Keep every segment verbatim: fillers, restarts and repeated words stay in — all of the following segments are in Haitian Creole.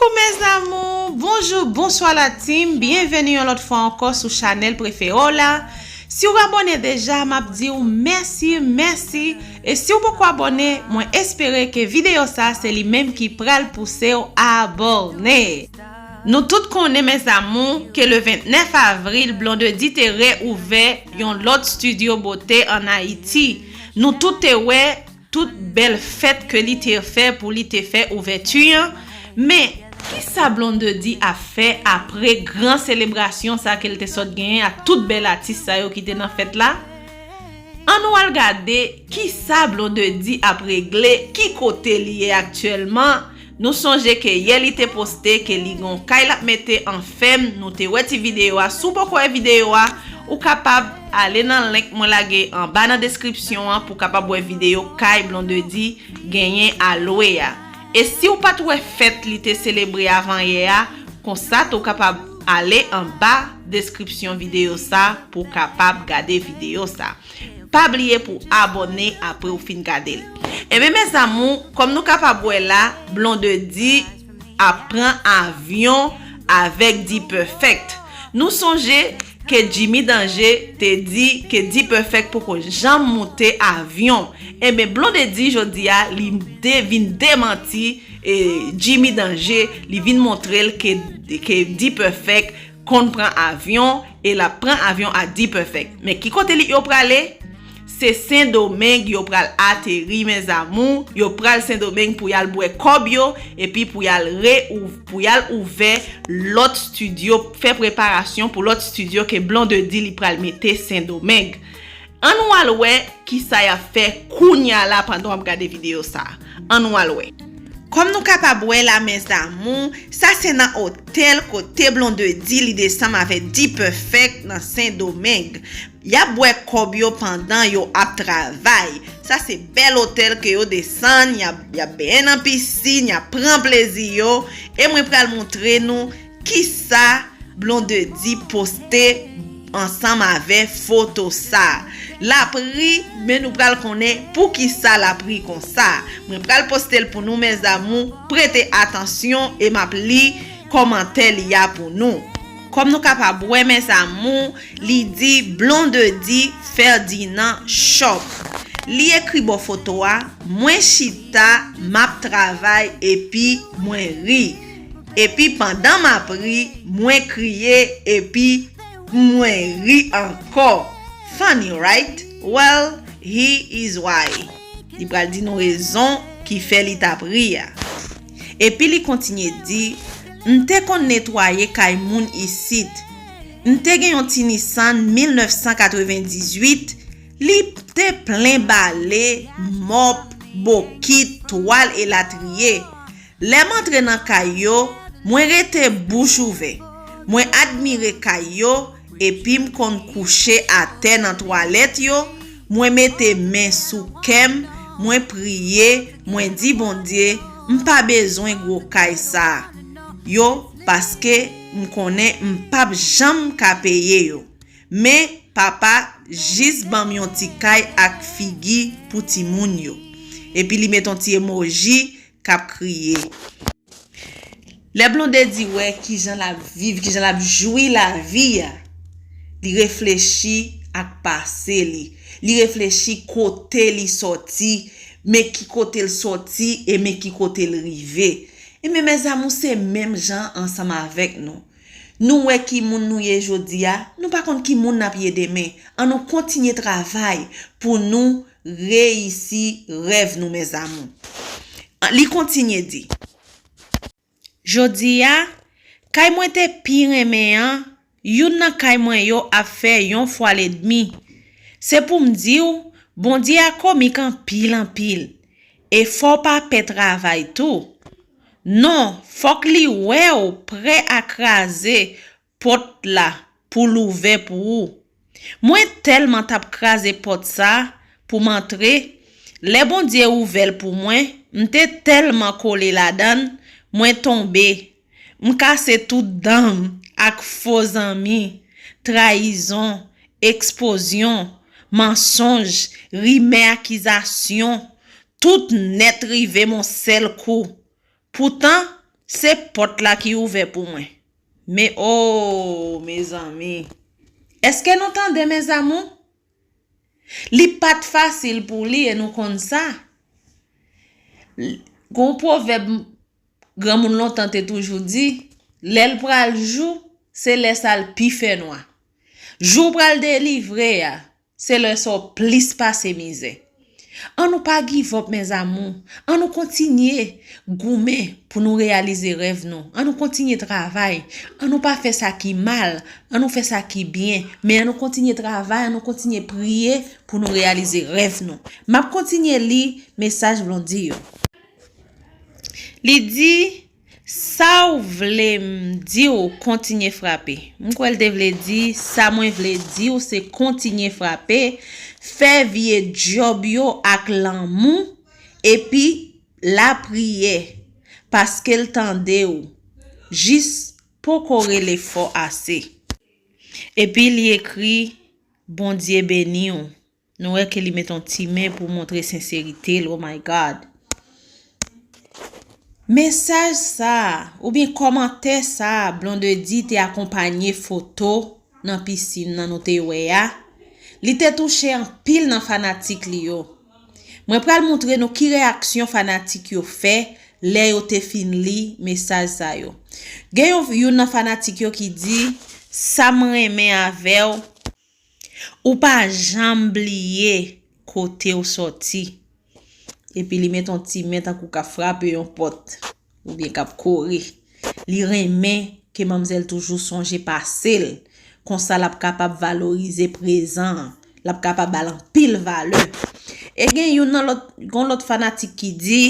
Coucou mes amours, bonjou, bonswa la team, byenveni yon lòt fwa ankò sou chanèl prefere w la. Si w abòne deja, m ap di w mèsi, mèsi. E si w poko abòne, mwen espere ke videyo sa se li menm ki pral pouse w abòne. Nou tout konnen mes amours ke le vennèf avril, Blondedy te reouvè yon lòt studio beauté ann Ayiti. Nou tout te wè tout bèl fèt ke li te fè pou li te fè ouvèti an. Men, kisa Blondedy ap fè apre gran selebrasyon sa ke l te sòt genyen ak tout bèl atis sa yo ki te nan fèt la? Ann nou al gade kisa Blondedy ap regle, ki kote li ye aktyèlman. Nou sonje ke yè li te poste ke li gon kay l ap mete an fèm. Nou te wè ti videyo a. Si w poko wè videyo a, ou kapab ale nan link mwen lage anba nan deskripsyon an pou w kapab wè videyo kay Blondedy genyen a lwe a. E si w pa t wè fèt li te selebre avan yè a, konsa tou w kapab ale anba deskripsyon videyo sa pou w kapab gade videyo sa. Pa bliye pou abòne apre w fin gade l. Enben mes amours, kòm nou kapab wè la, Blondedy ap pran avyon avèk D-Perfect. Nou sonje ke Jimmy Danger te di ke D-Perfect poko janm moute avyon. Enben Blondedy jodi a li de, vin demanti e Jimmy Danger, li vin montre l ke, ke D-Perfect konn pran avyon e l ap pran avyon ak D-Perfect. Men ki kote li yo prale? Se Sendomeng yo pral ateri mes amours. Yo pral Sendomeng pou y al bwè kòb yo epi pou y al re pou y al ouvè lòt studio, fè preparasyon pou lòt studio ke Blondedy li pral mete Sendomeng. Ann nou al wè kisa y ap fè kounya la pandan w ap gade videyo sa. Ann nou al wè. Kòm nou kapab wè la mes amours, sa se nan otèl kote Blondedy li desanm avèk D-Perfect nan Sendomeng. Y ap bwè kòb yo pandan yo ap travay. Sa se bèl otèl ke yo desann, y ap, y ap benyen nan pisin, y ap pran plezi yo. E mwen pral montre nou kisa Blondedy poste ansanm avè foto sa. L ap ri, men nou pral konnen poukisa l ap ri konsa. Mwen pral poste l pou nou mes amours, prete atansyon e m ap li kòmantè li a pou nou. Kòm nou kapab wè mes amours, li di Blondedy Ferdinand Shop. Li ekri bò foto a, mwen chita, m ap travay epi mwen ri. Epi pandan m ap ri, mwen kriye epi mwen ri ankò. Funny, right? Well, here is why. Li pral di nou rezon ki fè li t ap ri a. Epi li kontinye di, m te konn netwaye kay moun isit. M te gen yon ti Nissan mil nèf san katrevendizuit, li te plen bale, mòp, bokit, twal elatriye. Lè m antre nan kay yo, mwen rete bouch ouvè. Mwen admire kay yo, epi m konn kouche atè nan twalèt yo, mwen mete men sou kè m, mwen priye, mwen di Bondye, m pa bezwen gwo kay sa yo, paske m konnen m p ap janm ka peye yo. Men, Papa, jis ban m yon ti kay ak figi pou timoun yo. Epi li met yon ti emoji k ap kriye. Lè Blondedy wè kijan l ap viv, kijan l ap jwi lavi a, li reflechi ak pase li. Li reflechi kote li sòti, men ki kote l sòti e men ki kote l rive. Ebyen, mes amours, se menm jan ansanm avèk nou. Nou wè ki moun nou ye jodi a, nou pa konn ki moun n ap ye demen. Ann nou kontinye travay pou nou reyisi rèv nou, mes amours. Li kontinye di, jodi a, kay mwen te pi renmen an, youn nan kay mwen yo ap fè yon fwa ledmi. Se pou m di w, Bondye a komik anpil, anpil. E fò w pa pè travay tou. Non, fòk li wè w prè a kraze pòt la pou l ouvè pou ou. Mwen tèlman t ap kraze pòt sa pou m antre. Lè Bondye ouvè l pou mwen, m te tèlman kole ladan l, mwen tonbe. M kase tout dan m ak fo zanmi, trayizon, ekspozyon, mansonj, rimè, akizasyon, tout nèt rive m on sèl kou. Poutan, Se pòt la ki ouvè pou mwen. Men o, mezanmi. Èske nou tande, mes amours? Li pa t fasil pou li e nou konn sa. L-, gon pwovèb granmoun lontan te toujou di, lè l pral jou, se lè sa l pi fè nwa. Jou w pral delivre a, se lè sa w plis pase mizè. Ann nou pa give up, mes amours. Ann nou kontinye goumen pou nou reyalize rèv nou. Ann nou kontinye travay. Ann nou pa fè sa ki mal. Ann nou fè sa ki byen. Men ann nou kontinye travay, ann nou kontinye priye pou nou reyalize rèv nou. M ap kontinye li mesaj Blondy yo. Li di, sa w vle m di w, kontinye frape. M kwè l te vle di, sa mwen vle di w, se kontinye frape, fè vye djòb yo ak lanmou, epi lapriyè, paske l tande w, jis poko rele fò ase. Epi li ekri, Bondye beni w. Nou wè ke li met yon ti men pou montre senserite l, oh my God. Mesaj sa a, oubyen kòmantè sa a, Blondedy te akonpanye foto nan pisin nan nou te wè a, li te touche anpil nan fanatik li yo. Mwen pral montre nou ki reyaksyon fanatik yo fè lè yo te fin li mesaj sa yo. Gen yon, youn nan fanatik yo ki di, sa m renmen avè w, ou pa janm bliye kote w sòti. Epi li met yon ti men tankou k ap frape yon pòt, oubyen k ap kore. Li renmen ke manmzèl toujou sonje pase l. Konsa l ap kapab valorize prezan an. L ap kapab ba l anpil valè. E gen youn nan lòt, gon lòt fanatik ki di,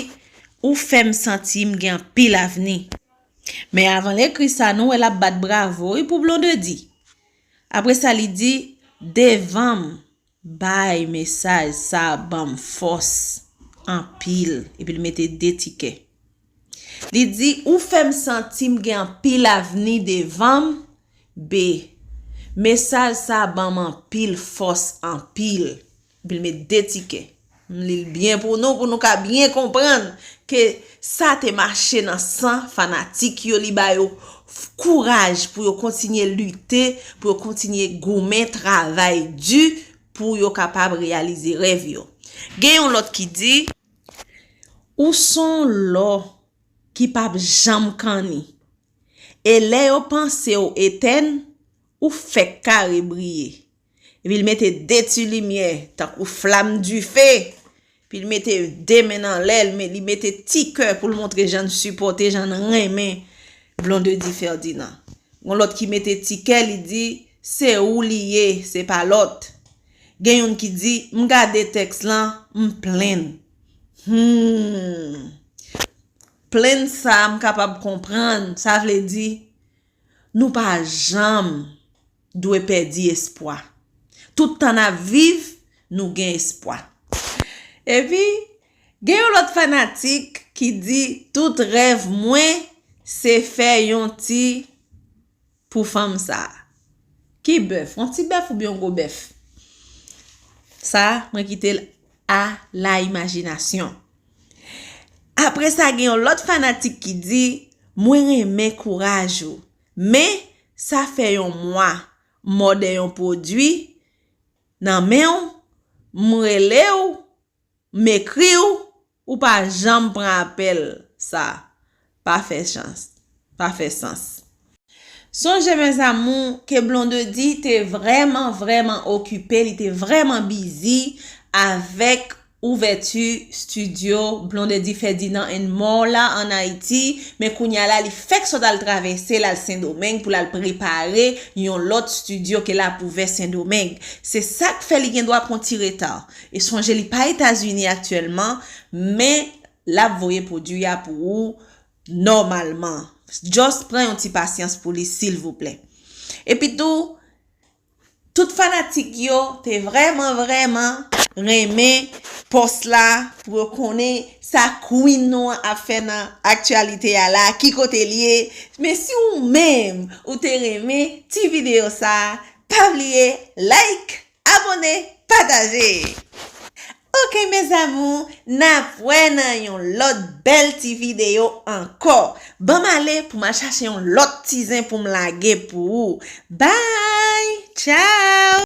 ou fè m santi m gen anpil avni. Men avan l ekri sa, nou wè l ap bat bravo, wi, pou Blondedy. Apre sa, li di, devan m, bay mesaj sa a ban m fòs anpil. Epi l mete de ti kè. Li di, ou fè m santi m gen anpil avni devan m, be. Mesaj sa a ban m anpil fòs, anpil. Epi l met de ti kè. M li l byen pou nou, pou nou ka byen konprann ke sa te mache nan san fanatik yo, li ba yo f-, kouraj pou yo kontinye lite, pou yo kontinye goumen, travay di, pou yo kapab reyalize rèv yo. Gen yon lòt ki di, ou s on lò ki p ap janm kanni. E lè yo panse w etèn, ou fèk kare briye. Epi l mete de ti limyè, tankou flam dife. Epi l mete de men nan lè l, men li mete ti kè pou l montre jan l sipòte, jan l renmen Blondedy Ferdinand. Gon lòt ki mete ti kè, li di, se ou li ye, se pa lòt. Gen youn ki di, m gade tèks lan, m plenn. Hmm. Plenn sa, m kapab konprann. Sa vle di, nou pa janm dwe pèdi espwa. Tout tan n ap viv, nou gen espwa. Epi, gen yon lòt fanatik ki di, tout rèv mwen, se fè yon ti pou fanm sa a. Ki bèf? Yon ti bèf oubyen yon gwo bèf? Sa, mwen kite l a la imajinasyon. Apre sa, gen yon lòt fanatik ki di, mwen renmen kouraj ou. Men, sa fè yon mwa, m òdè yon pwodui nan men w, m rele w, m ekri w, ou pa janm pran apèl sa. Pa fè chans. Pa fè sans. Sonje, mes amours, ke Blondedy te vrèman, vrèman okipe, li te vrèman busy avèk ouvèti studio Blondedy Ferdinand and More la ann Ayiti, men kounye a la, li fèk sot al travèse, l al Sendomeng pou l al prepare yon lòt studio ke l ap ouvè Sendomeng. Se sa k fè li gen dwa pran ti reta. E sonje, li pa Etazini aktyèlman, men l ap voye pwodui a pou ou nòmalman. Just pran yon ti pasyans pou li, silvouplè. Epi tou, tout fanatik yo te vrèman, vrèman renmen pòs la, pou yo konnen sa queen nou an ap fè nan aktyalite a la, ki kote l ye. Men si ou menm, ou te renmen ti videyo sa, pa bliye like, abòne, pataje. Ok, mes amours, n ap wè nan yon lòt bèl ti videyo ankò. Ban m ale pou m al chache yon lòt ti zen pou m lage pou ou. Bye! Ciao!